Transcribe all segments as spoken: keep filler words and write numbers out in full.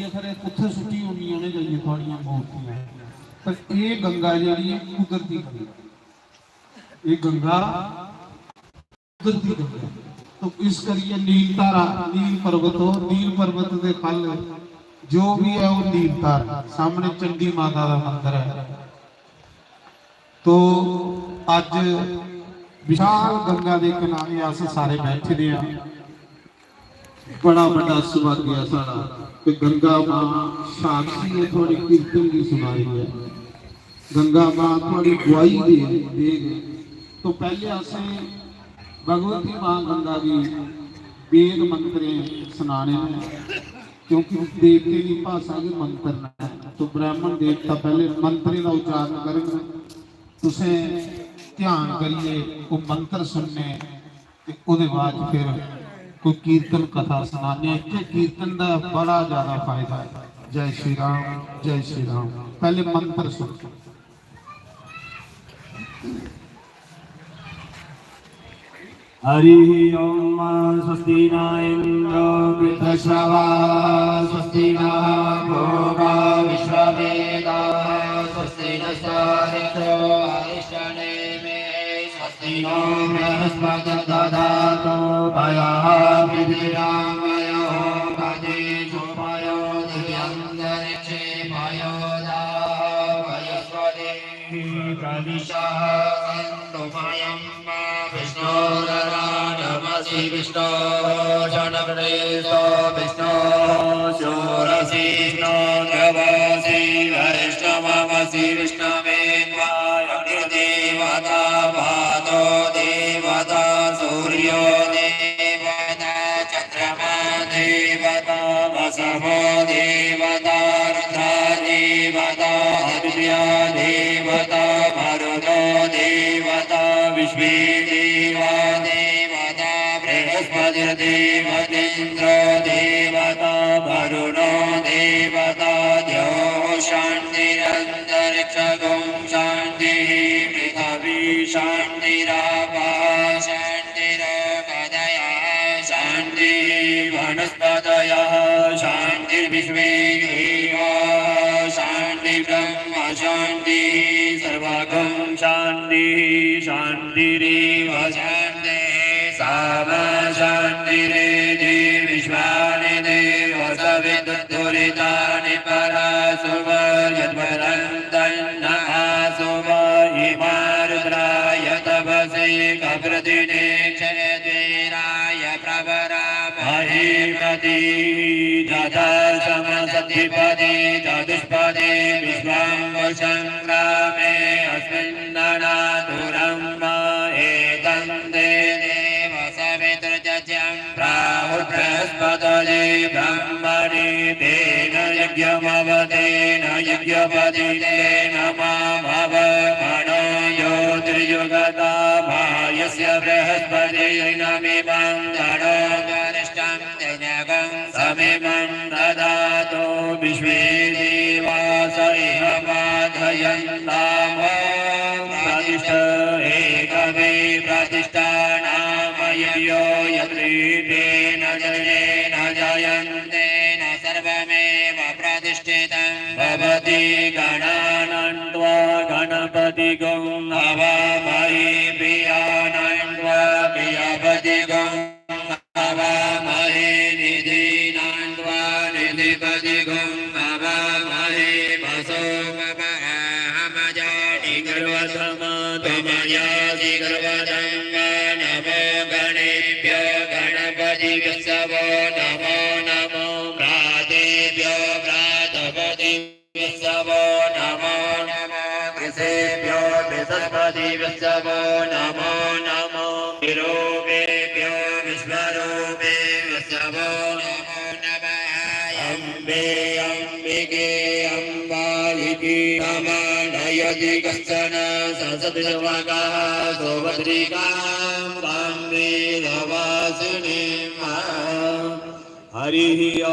खरे कुत्थै सुट्टी होनी उ'नें जाइयै थुआड़ियां मूर्तियां। पर एह् गंगा जेह्ड़ी ऐ, कुदरती गंगा, एह् गंगा कुदरती गंगा। तो इस करियै नील धारा, नील पर्वत हो, नील पर्वत दे ख'ल्ल जो बी ऐ, ओह् नील धारा। सामने चंडी माता दा मंदर ऐ। तो अज्ज विशाल गंगा दे किनारे अस सारे बैठे दे आं। बड़ा बड्डा सौभाग्य ऐ साढ़ा कि गंगा मां साक्षी ऐ, थुआड़ी कीर्तन गी सुना रही ऐ। गंगा मां थुआड़ी गुआही दे, देग। तो पैह्ले असें भगवती मां गंगा गी वेद मंत्रें सनाने न, क्योंकि देवतें दी भाशा गै मंत्र न। तो ब्राह्मण देवता पैह्ले मंत्रें दा उच्चारण करङन। तुसें ध्यान करियै ओह् मंत्र सुनने ते ओह्दे बाद फिर कोई कीर्तन कथा सनाने। इत्थै कीर्तन दा बड़ा ज्यादा फायदा है। जय श्री राम, जय श्री राम। पहले मंत्र सुन। हरिः ॐ। स्वस्ति न इन्द्रो वृद्धश्रवा, स्वस्ति नः पूर्वा विश्ववेदाः, स्वस्ति नस्तारिक्षो अरिष्टनेमिः, स्वस्ति नो बृहस्पतिर्दधातु मह्यः पृथिव्यां मयो गतिषु पयो दिव्यन्तरिक्षे पयो दाः वनस्पतिः प्रदिशः सन्तु मह्यं मा विष्णोरराटमसि विष्णोः जनप्रेतो विष्णोः शूरसि विष्णो द्रवसि वैष्णवमसि विष्णवे त्वायग्निर्देवता वातो देवता सूर्यो देवता चन्द्रमा देवता वसवो देवता रुद्रा देवता आदित्या देवता वरुणो देवता विश्वे देवा देवता बृहस्पतिर्देवतेन्द्रो देवता वरुणो देवता द्यौः शान्तिरन्तरिक्षगुं शान्तिः पृथ्वी शान्तिरापः शान्तिरोगदयः शान्तिः वनस्पतयः शान्तिर्विश्वे देवाः शान्तिर्ब्रह्म शान्तिः सर्वगुं शान्तिः शान्तिरेव शान्तिः सामा शान्तिरेति विश्वानि देव सवितुर्दुरितानि परासुव यद्वदन्तन्न आसुव इमा रुद्राय तपसे कप्रदिने क्षेत्वीराय प्रवरा महीपति यथासमसद्धिपदे चतुष्पदे विश्वम्भुसङ्ग्रामे अस्मिन्ननातुरं मा एतं ते देव सवितुर्जज्ञं प्राहुर्बृहस्पतये ब्रह्मणे तेन यज्ञमवतेन यज्ञपतितेन मामवमनो ज्योतिर्युगता मायस्य बृहस्पतिर्नमिमं तनोत्वरिष्ठं दिनगं समिमं ददातु विश्वे देवास इह पाठयन्तामो प्रतिष्ठ एकमे प्रतिष्ठानाम यज्ञो यत्रीतेन जयेन जयन्तेन सर्वमेव प्रतिष्ठितं भवति गणानन्त्वा गणपतिगुं हवामहे प्रियानन्त्वा प्रियपतिगुं हवामहे निधीनान्त्वा निधिपतिगुं हवामहे वसो मम अहमजानि गर्वतमा त्वमजासि गर्वतमा नमो गणेभ्यो गणपतिभ्यस्सवो नमो नमो भ्रातृभ्यो भ्रातृपतिभ्यस्सवो नमो नमो ऋषेभ्यो बृहस्पतिभ्यस्सवो नमो नमो विरूपेभ्यो विश्वरूपेभ्यस्सवो नमो नमः अम्बे अम्बिके अम्बालिके समानयति कश्चन ससद्वकः सुभद्रिकां तं वेदवासिनीम्। हरिः ॐ।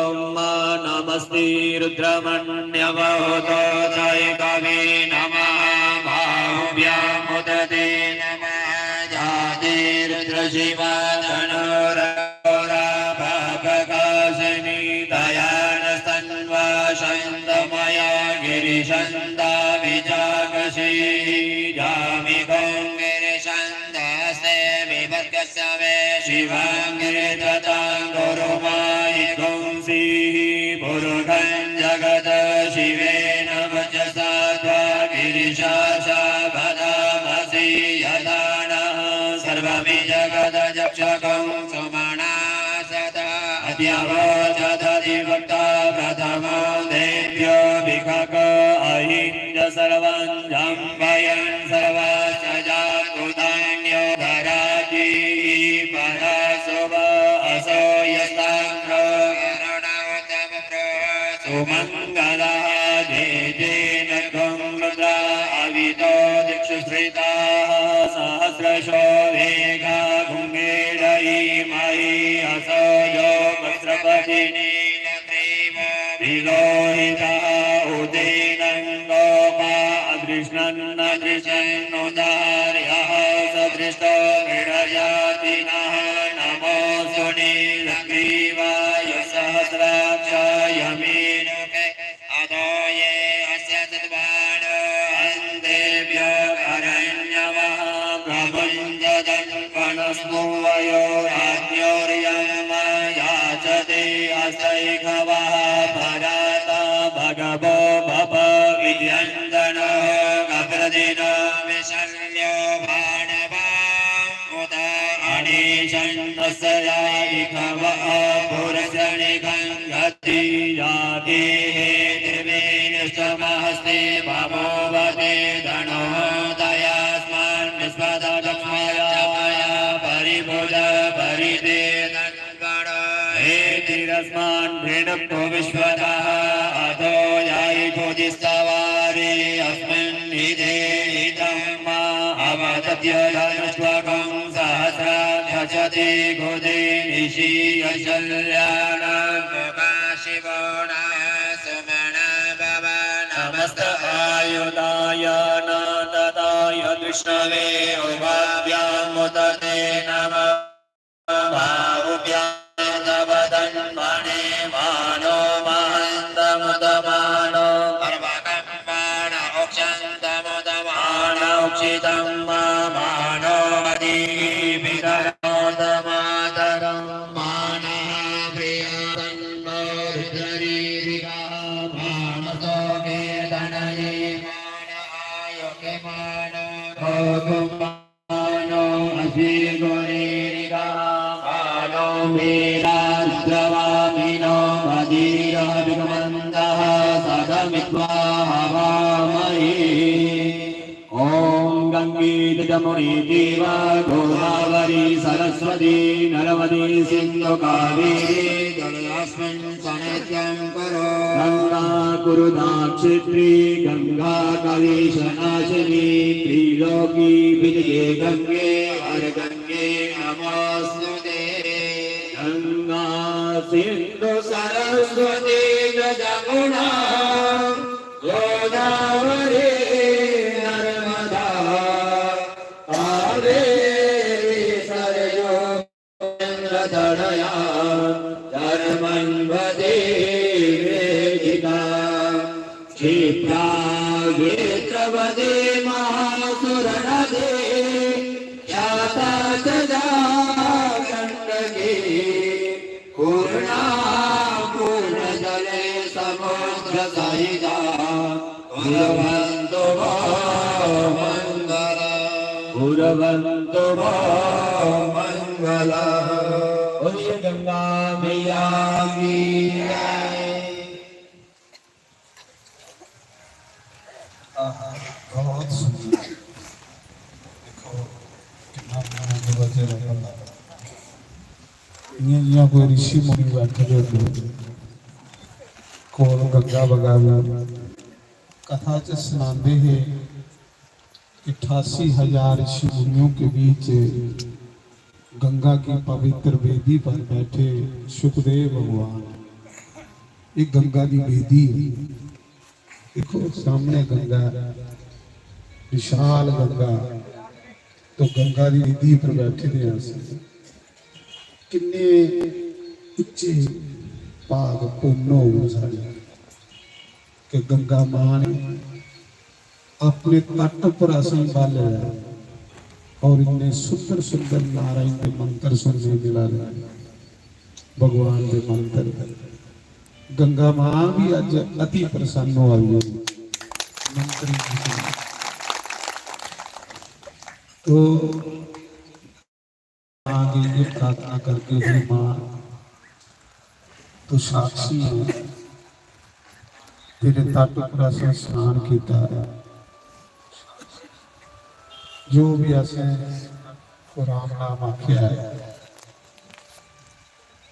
नमस्ते रुद्रमण्यवहोतो जय कवे नमः बाहुभ्यामुदते नमः जाते रुद्रशिवा तनोरघोरा पापकाशिनी दयानस्तन्वा शान्तमया गिरिशान्ताभिजागशीः। जामिघों गिरिशान्तहस्ते विभर्गस्य मे शिवाङ्गिरितटां गुरुमायिघुंसीः। पुरुखं जगत शिवेन वचसा त्वा गिरिशाशापदामसि। यदा नः सर्वमि जगत चक्षुघों सुमना सदा अत्यवोचदधिवक्ता प्रथमो तेभ्यो विकक। अहिं च सर्वं जम्बयन् सर्वस्य जातुतान्यो धराजीः परसुव असो यस्ताम्रो सुमङ्गलः। जे तेन त्वं रुद्रा अवितो दिक्षु स्थिताः सहस्रशो वेगा गुङ्गेडयीमहि असो यो वस्रपतिनीलग्रीवो विलोहितः उदीनं गोपा अदृश्नन्नदृशन्नुदार्यः सदृष्टो मृडयाति नः नमोऽस्तु नीलग्रीवाय सहस्राक्षाय मीनुके। अतो ये अस्य सद्वानो अन्तेभ्यो करण्यवः प्रमुञ्चतन्वनस्मो वयो राज्ञोर्यं मा याचते हस्तैर्घवः पराता भगवो भव इत्यन्तनो गभृदिनो विशल्यो बाणवा उत अणीषण्णस्सयायिखवः पुरसनिघं गति। या देहे देवेनष्टमहस्ते भवोवते धनोदयास्मान् विश्वतलक्ष्मया परिभुज परिते तन्वणो एतिरस्मान् वृणक्तु विश्वतः। अतो यायि भुजिस्तवारे अस्मिन् निधे इदं मा अवदत्य धनुष्वकं सहस्राक्षसति गुदे निशीय शल्याणां मुखा शिवो नः सुमना भव नमस्त आयुधाय नाददाय विष्णवे उभाभ्यामुत ते नमः। बाहुभ्यां तव तन्मने मानो महन्तमुदमानो पर्वकं बाण उक्षन्तमुदमानोक्षितं मा मानो मदीपितरोत मातरं मानः प्रिया तन्नो रुद्ररीरिकः मानसो मे तनये मानहायुके मानो गोकुमा मानो अश्विगुणेरिका मानो वीराद्रवामिनो मदीरभिगमन्तः सदमित्वा हवामहे। ॐ गङ्गे च जमुने चैव गोदावरी सरस्वती नर्मदे सिन्धु कावेरी जलेऽस्मिन् सन्निधिं कुरु। गङ्गा कुरुक्षेत्रे गङ्गा कलेशनाशिनी त्रिलोकी विजये गङ्गे हर गङ्गे नमोऽस्तु ते। गङ्गा सिन्धु सरस्वती च जमुना गोदावरी नर्मदा कावेरी सरयू चन्द्रतनया धर्मन्वती वेदिका। क्षिप्रा वेत्रवती महासुरनदी ख्याता च या गण्डकी। पूर्णा पूर्णजले समुद्रसहिता कुर्वन्तु भो मङ्गलम्। कुर्वन्तु भो मङ्गलम्। बोलिए गंगा मैया की जय। आहा, बहुत सुंदर। देखो, कितना प्यारा जगह है। इ'यां, इ'यां कोई ऋषि मुनि बैठे दे होंदे, कोल गंगा बगा दे। कथा च सनांदे हे कि अठासी हजार ऋषि मुनियों के बीच गंगा की पवित्र वेदी पर बैठे सुखदेव भगवान। ये गंगा की वेदी है। देखो, सामने गंगा, विशाल गंगा। तो गंगा की वेदी पर बैठे दे अस। किन्ने उच्चे भाग पुन्न होग साढ़े। गंगा मां ने अपने तट पर असेंगी बाले दा ऐ और इन्ने सुंदर सुंदर नारायण दे मंत्र सुनने मिला दे, भगवान दे मंत्र। गंगा मां भी अज अति प्रसन्न होआ दी है मंत्र गी सुनियै। तो मां दी ये प्रार्थना करके, हे मां, तू साक्षी है, तेरे तट पर असें स्नान किया है, जो भी असें राम नाम आख्या है,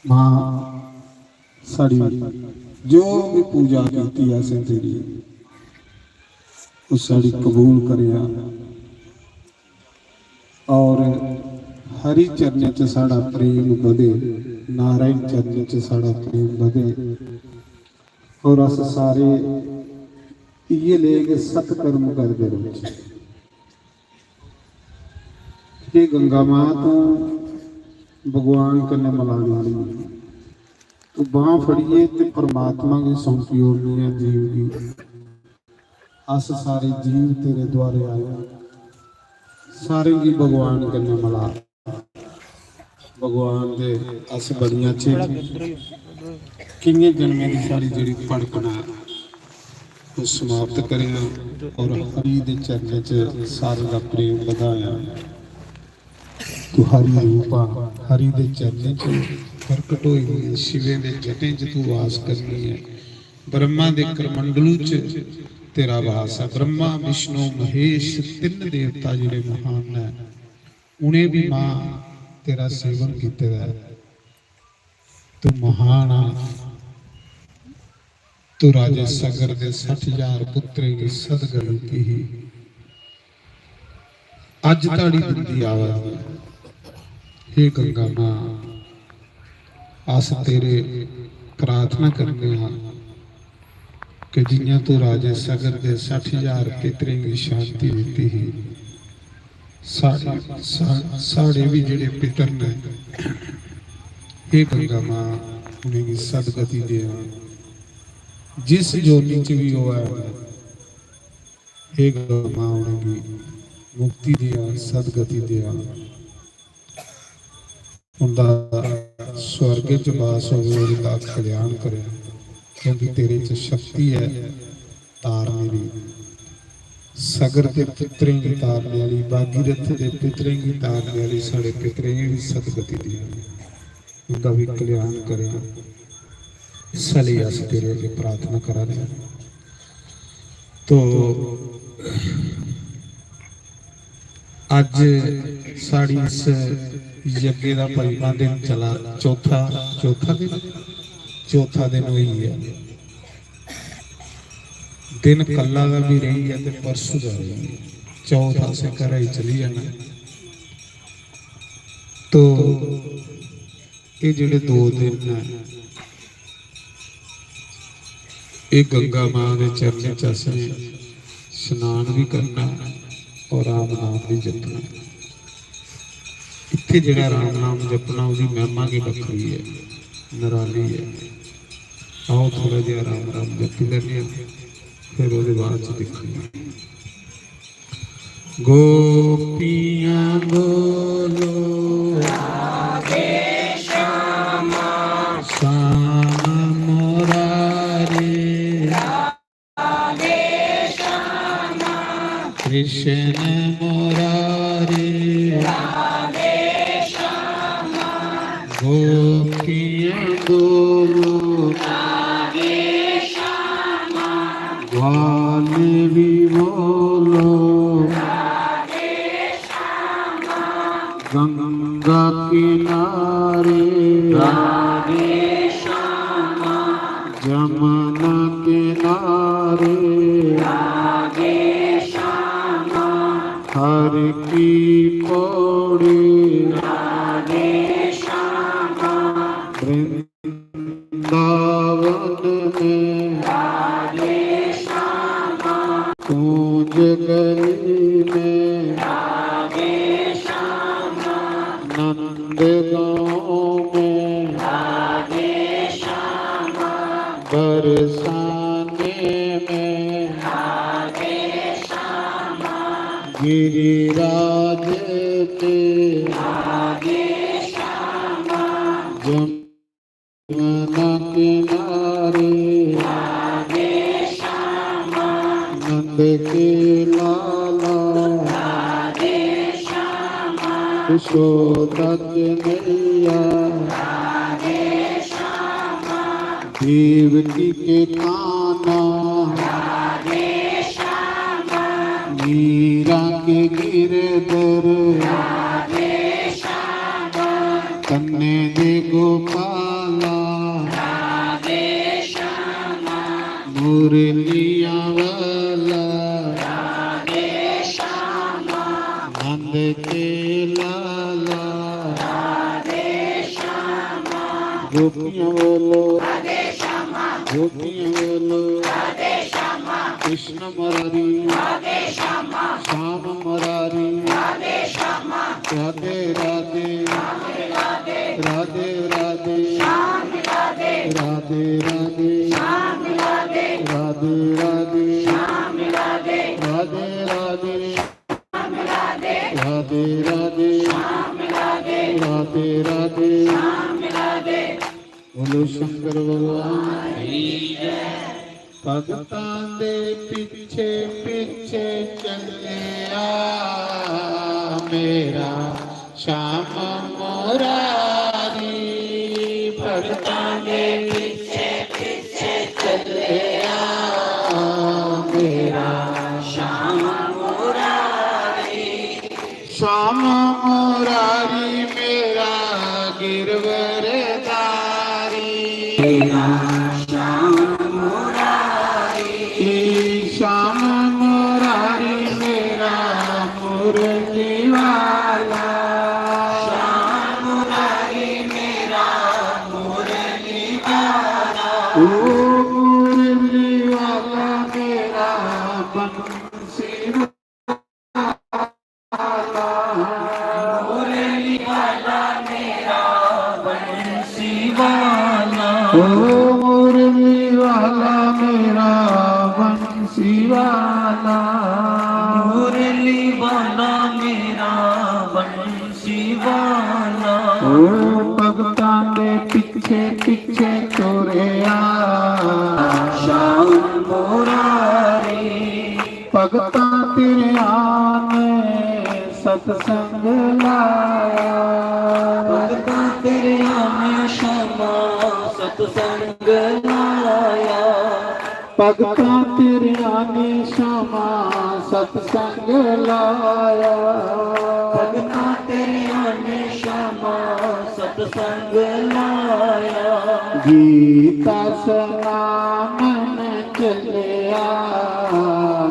मां साड़ी जो भी पूजा की असें तेरी, उस साड़ी कबूल करेआ। और हरि चरणें च साढ़ा प्रेम बधे, नारायण चरणें च साढ़ा प्रेम बधे, और अस सारे इ'यै लेख सत्कर्म करदे रौह्चै। हे गंगा मां, तूं भगवान कन्नै मलाने आह्ली ऐ। तूं बांह फड़ियै ते परमात्मा गी सौंपी ओड़नी ऐ जीव गी। अस सारे जीव तेरे द्वारे आए आं। सारें गी भगवान कन्नै मला। भगवान दे अस बड़ियां च किन्ने जन्में दी साढ़ी जेह्ड़ी भड़कना ऐ, ओह् समाप्त करेआं और हरि दे चरणें च सारें दा प्रेम बधायां। तू हरि रूप आ, हरि दे चरणें च प्रकट होई दी ऐ, शिवें दे जटें च तू वास करनी ऐ। ब्रह्मा दे करमंडलू च तेरा वास ऐ। ब्रह्मा, विष्णु, महेश, तिन्न देवता जेह्ड़े महान न, उ'नें बी मां तेरा सेवन कीते दा ऐ। तू महान आ। तू राजे सगर दे सट्ठ हजार पुत्रें गी सदगति दित्ती ही। अज्ज धोड़ी दिंदी आवा दी ऐ। हे गंगा मां, अस तेरे प्रार्थना करने आं कि जि'यां तू राजे सगर दे सट्ठ हजार पितरें गी शांति दित्ती ही, सा-, सा-, साढ़े बी जेह्ड़े पितर न, हे गंगा मां, उ'नेंगी सदगति देआं। जिस जोनी च बी होऐ, हे गंगा मां, उ'नेंगी मुक्ति देआं, सदगति देआं। उं'दा स्वर्ग च बास होवे, उं'दा कल्याण करेआं, क्योंकि तेरे च शक्ति ऐ तारने दी। सगर दे पितरें गी तारने आह्ली, भागीरथ दे पितरें गी तारने आह्ली साढ़े पितरें गी बी सदगति देआं, उं'दा बी कल्याण करेआं। इस्सै लेई अस तेरे अग्गें प्रार्थना करा दे आं। तो अज्ज साढ़ी इस यज्ञ दा पंजमा दिन चला, चौथा, चौथा दिन, चौथा दिन होई गेआ। दिन कल्ला दा बी रेही गेआ ते परसों दा रेही गेआ। चौथ असें घरै गी चली जाना। तो एह् जेह्ड़े दो दिन न, एह् गंगा मां दे चरणें च असें स्नान बी करना और राम नाम बी जपना। इत्थै जेह्ड़ा राम नाम जपना, ओह्दी महिमा गै बक्खरी ऐ, नराली ऐ। आओ, थोड़ा जेहा राम नाम जपी लैन्ने आं, फिर ओह्दे बाद च दिक्खने आं। गोपियां बोलो, राधे श्यामा, श्याम मुरारी, राधे श्यामा, कृष्ण मुरारी, राधे श्यामा, गोपियां बोलो, राधे श्यामा, ग्वाल भी बोलो, राधे श्यामा, गंगा किनारे, राधे श्यामा, जमुना किनारे, राधे श्यामा, हर की पौड़ी, राधे श्यामा, वृंदावन में, राधे श्यामा, कूंज गली में, राधे श्यामा, नंद गांव में, राधे श्यामा, बरसाने में, गिरिराज पे राधे श्यामा। जमुना किनारे राधे श्यामा। नंद के लाला राधे श्यामा। यशोदा के मैया राधे श्यामा। देवकी के कान्हा राधे श्यामा। मीरा के गिरधर राधे श्यामा। कन्ने दे गोपाला राधे श्यामा। मुरलियां वाला राधे श्यामा। नंद के लाला राधे श्यामा। गोपियां बोलो राधे श्यामा। गोपियां बोलो राधे श्यामा। कृष्ण मुरारी राधे श्यामा। श्याम मुरारी राधे श्यामा। राधे राधे राधे राधे राधे राधे राधे राधे राधे राधे राधे राधे राधे राधे राधे राधे राधे राधे राधे। बोलो शंकर भगवान की जय। भगतां दे पिछे पिछे चलिया मेरा श्याम मुरारी। भगतां दे पिछे पिछे चलिया मेरा श्याम मुरारी। श्याम मुरारी मेरा गिरवरदारी। मेरा श्याम मुरारी। श्याम मुरारी मेरा मुरली वाला। श्याम मुरारी मेरा मुरली वाला। ओ मुरली वाला मेरा बंसी वाला। मुरली वाला मेरा बंसी वाला। ओ मुरली वाला मेरा बंसी वाला। मुरली वाला मेरा बंसी वाला। ओ भगतां दे पिछे पिछे तुरया श्याम मुरारी। भगतां तेरे आने सतसंग लाया। भगतां तेरे आने श्यामा सतसंग लाया। भगतां तेरे आने श्यामा सतसंग लाया। भगतां तेरे आने श्यामा सतसंग लाया। गीता सनामन चलिया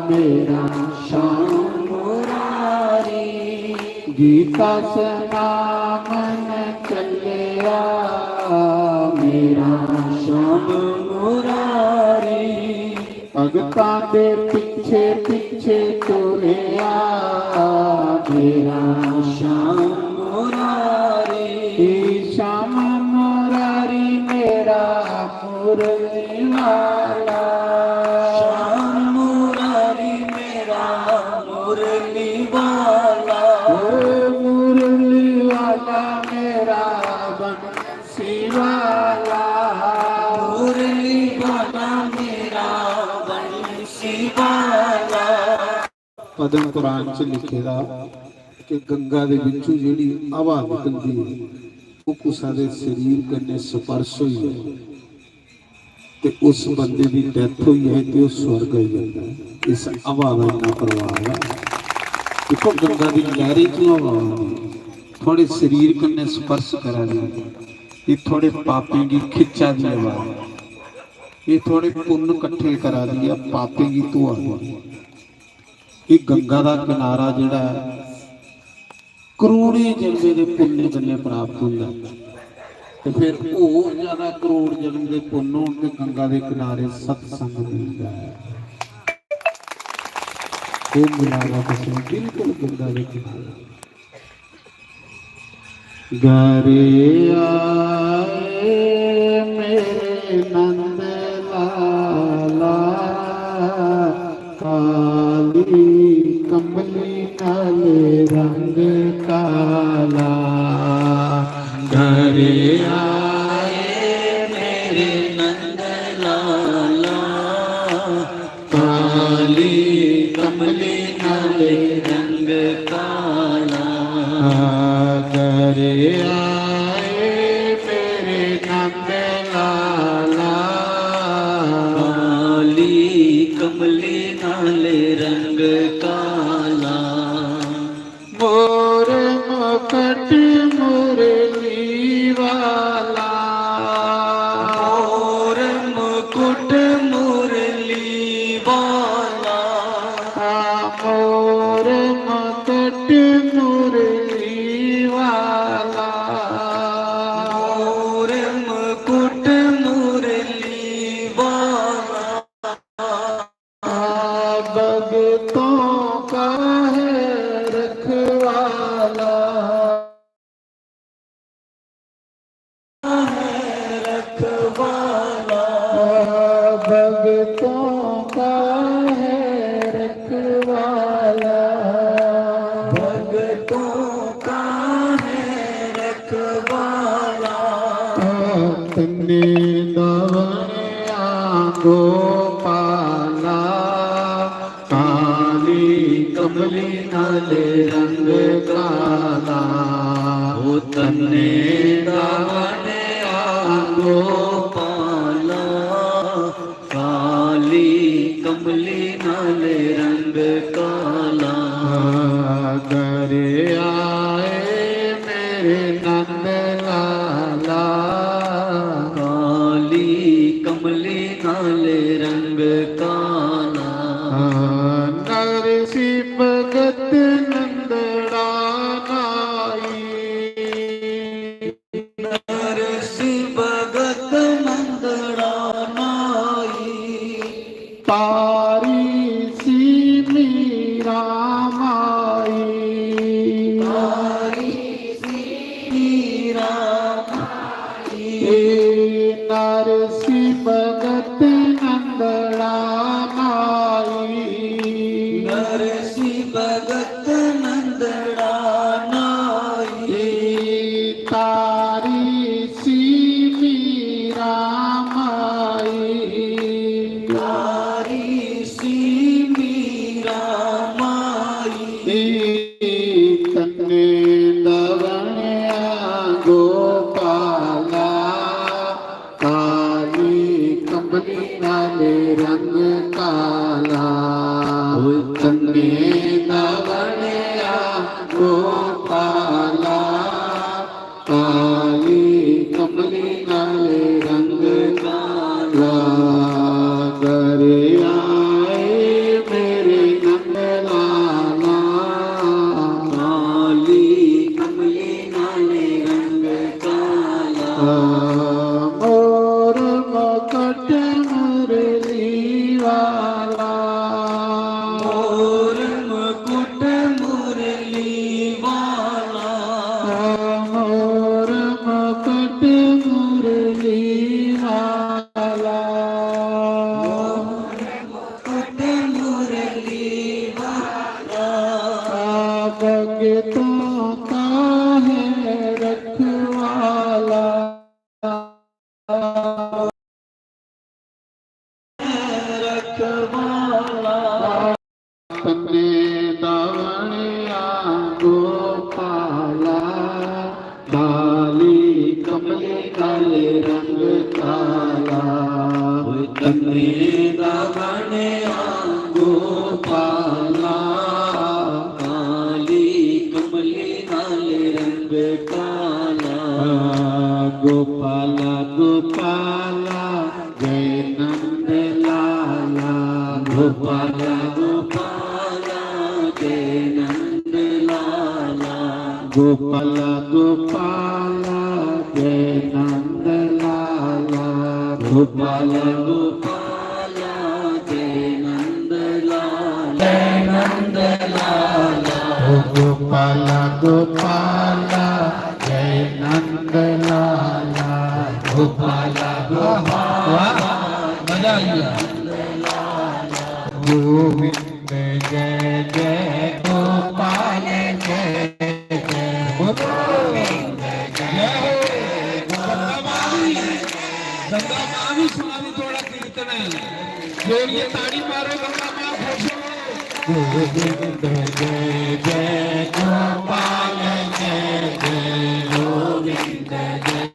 मेरा श्याम मुरारी। गीता सनामन चलिया मेरा श्याम मुरारी। भगतां दे पिछे पिछे तुरया मेरा श्याम मुरारी। श्याम मुरारी मेरा मुरली वाला। श्याम मुरारी मेरा मुरली वाला। ओ मुरली वाला मेरा बंसी वाला। मुरली वाला मेरा बंसी वाला। पद्म पुराण च लिखे दा कि गंगा दे विचों जेह्ड़ी हवा निकलदी ऐ, ओह् कुसै दे शरीर कन्नै स्पर्श होई जाए ते उस बंदे दी डेथ होई जाए ते ओह् स्वर्ग आई जंदा ऐ। इस हवा दा इन्ना प्रभाव ऐ। दिक्खो, गंगा दी लैह्रें च हवा आनी, थुआढ़े शरीर कन्नै स्पर्श करा दी, एह् थुआढ़े पापें गी खिच्चा दी हवा ऐ। एह् थुआढ़े पुन्न कट्ठे करा दी ऐ, पापें गी धोआ दी ऐ। एह् गंगा दा किनारा जेह्ड़ा ऐ, करोड़ें जन्में दे पुन्न कन्नै प्राप्त होंदा ऐ। ते फिर होर ज्यादा करोड़ जन्म दे पुन्न होन ते गंगा दे किनारे सत्संग मिलदा ऐ। कुंभ लाना तुसें बिल्कुल गंगा दे किनारे। घर आए मेरे नंद लाला, काली कंबली कमली नाल रंग काला। मोर मुकुट मुरली वाला। मोर मुकुट मुरली वाला। मोर मुकुट मुरली वाला। मोर मुकुट मुरली वाला। भगतों का है रखवाला। है रखवाला। भगतों का है रखवाला। भगतों का है रखवाला। तन्ने दावणिया गोपाला। काली कमली नाल रंग काला। ओ तन्ने दावणिया गोपाला। काली कमली नाल रंग काला। घर आए मेरे नंद लाला। काली कमली नाल रंग काला। नरसी भगत नंदड़ा नाई। नरसी भगत नंदड़ा नाई। तारी सी मीरा माई। तारी सी मीरा माई। नरसी भगत नंदड़ा नाई। नरसी भगत नंदड़ा नाई। तारी सी मीरा माई। तारी सी मीरा माई। तन्ने दावणिया गोपाला। काली कमली नाल रंग काला। ओ तन्ने दावणिया गोपाला। काली कमली नाल रंग काला। घर आए मेरे नंद लाला। काली कमली नाल रंग काला। मोर मुकुट मुरली वाला। मोर मुकुट मुरली वाला। मोर मुकुट मुरली वाला। मोर मुकुट मुरली वाला। भगतों का है रखवाला। रखवाला। तन्ने दावणिया गोपाला। काली कमली नाल रंग काला। ओ तन्ने दावणिया गोपाला। काली कमली नाल रंग काला। गोपाला गोपाला जय नंद लाला। गोपाला गोपाला जय नंद लाला। गोपाला गोपाला जय नंद लाला। गोपाला गोपाला जय नंद लाला। जय नंद लाला। ओ गोपाला गोपाला जय नंद लाला। गोपाला गोपाला। वाह, मजा आ गया। गोविंद जय जय गोपाल जय जय। गोविंद जय। जय हो। संगम आ गई। संगम आ गई, सुना दो थोड़ा कीर्तन। जोर के ताड़ी मारो, गंगा माँ खुश हो। गोविंद जय जय गोपाल जय जय। गोविंद जय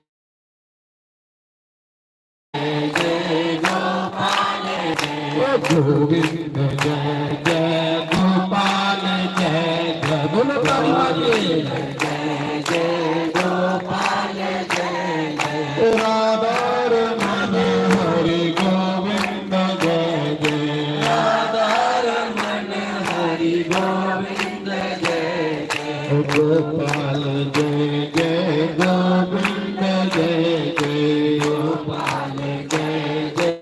जय गोपाल जय। गोविंद जय जय गोपाल जय जय। बोलो ताली मार के। जय जय गोपाल जय जय। राधा रमन हरि गोविंद जय जय। राधा रमन हरि गोविंद जय जय। गोपाल जय जय गोविंद जय जय। गोपाल जय जय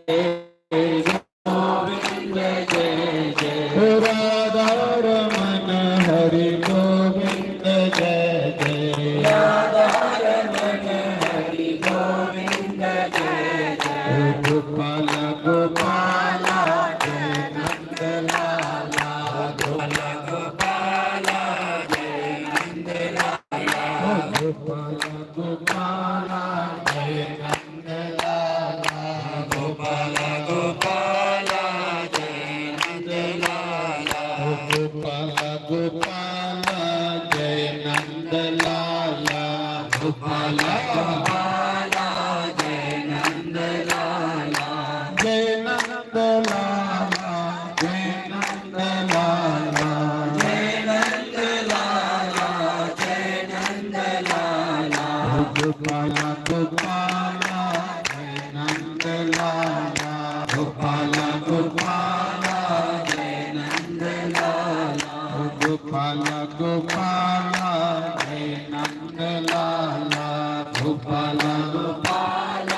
गोविंद जय जय। राधा रमन हरि गोविंद जय जय। राधा रमन हरि गोविंद जय जय। गोपाल गोपाल जय नंद लाला। गोपाल गोपाल जय नंद लाला। गोपाल गोपाल जय नंद लाला। गोपाल गोपाल जय नंद लाला। गोपाल गोपाल जय नंद लाला। गोपाल गोपाल जय नंद लाला। जय नंद लाला, जय नंद लाला। जय नंद लाला, जय नंद लाला। गोपाल गोपाल जय नंद लाला। गोपाल गोपाल जय नंद लाला। गोपाल गोपाल जय नंद लाला। गोपाल गोपाल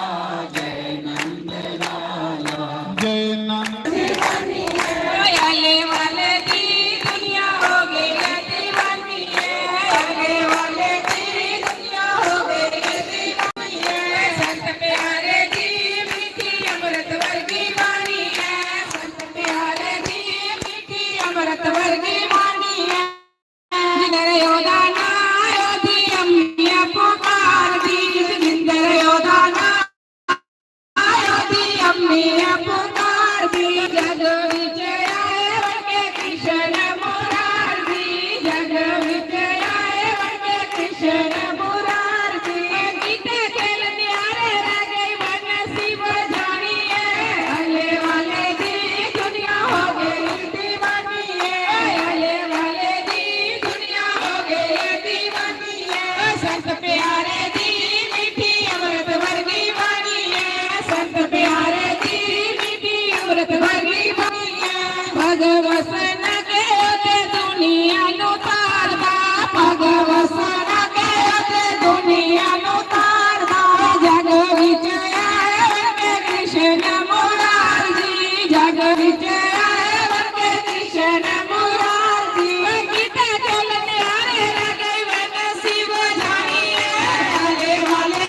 जय नंद लाला। जय नंद। आले वाले दी दुनिया हो गई है दीवानी है। आले वाले दी दुनिया हो गई है दीवानी है। संत प्यारे दी मीठी अमृत वर्गी बाणी है। संत प्यारे दी मीठी अमृत वर्गी बाणी है। जिंदर योदाना योदी अम्मिया पुकार दी। जिंदर योदाना योदी अम्मिया पुकार दी। जग विच आए वटे कृष्ण मुरार दी। जग विच आए वटे कृष्ण मुरार दी। गीते खेल न्यारे रह गई मन शिव जानिए। अले वाले दी दुनिया हो गई दीवानी है। अले वाले दी दुनिया हो गई दीवानी है। संत प्यारे दी मीठी अमृत वर्गी बाणी है। संत प्यारे दी मीठी अमृत वर्गी बाणी है। भगवसन के होते दुनिया नु तारदा। भगवसन के होते दुनिया नु तारदा। जग विच आए कृष्ण मुरारी। जग विच आए कृष्ण मुरारी। गीता चल न्यारे लगे मन शिव जानिए। आले वाले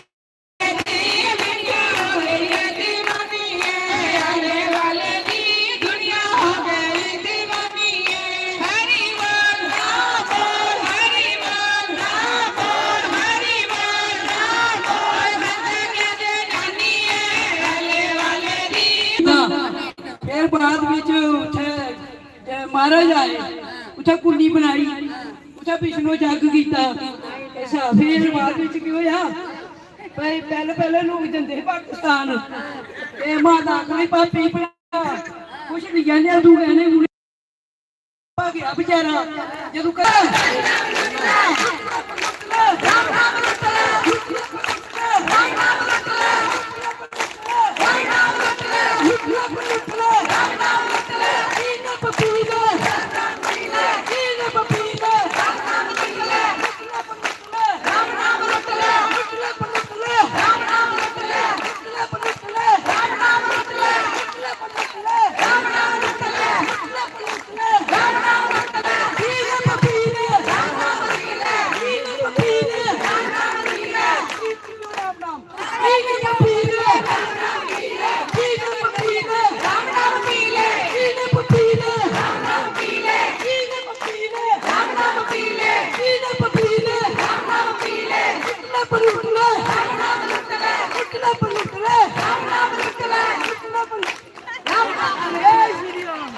दी दुनिया हो गई दीवानी है। आले वाले दी दुनिया हो गई दीवानी है। हरि बोल, राम बोल, हरि बोल, राम बोल, हरि बोल, राम बोल। बंदे के दे जानी है। आले वाले दी। फिर बाद विच उत्थे जे महाराज आए, उत्थे कुंडी बनाई, उत्थे विष्णु जग कीता। अच्छा, फिर बाद विच की होया? भाई, पहले, पहले लोग जंदे हे पाकिस्तान, ते माता आखदी, "भापी भला कुछ निं कहने, तू कहने मुड़े।" भागेआ बेचारा, जदूं कर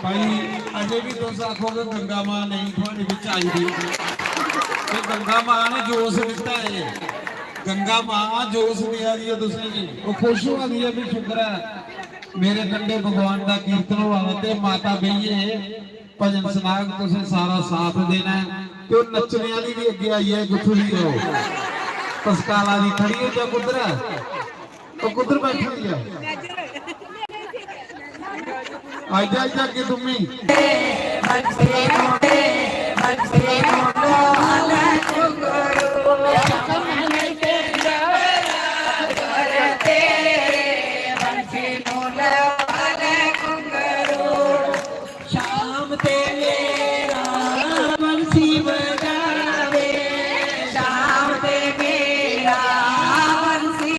भाई, अजे भी तुस आखोगे गंगा मां नहीं थुआढ़े बिच आई दी, ते गंगा मां ने जोश दित्ता है। गंगा मां जोश देआ दी ऐ तुसेंगी, ओह् खुश होआ दी ऐ, भी शुक्र ऐ। मेरे कंढे भगवान दा कीर्तन होआ दा ते माता बेहियै भजन सनाग, तुसें सारा साथ देना ऐ। ते ओह् नच्चने आह्ली बी अग्गें आई ऐ, कुत्थूं दी ऐ ओह्? पसकाला दी खड़ी होई जा, कुद्धर ऐ? ओह् कुद्धर बैठी होई ऐ? आई जा, आई जा अग्गें तुम्मी। शाम तेरे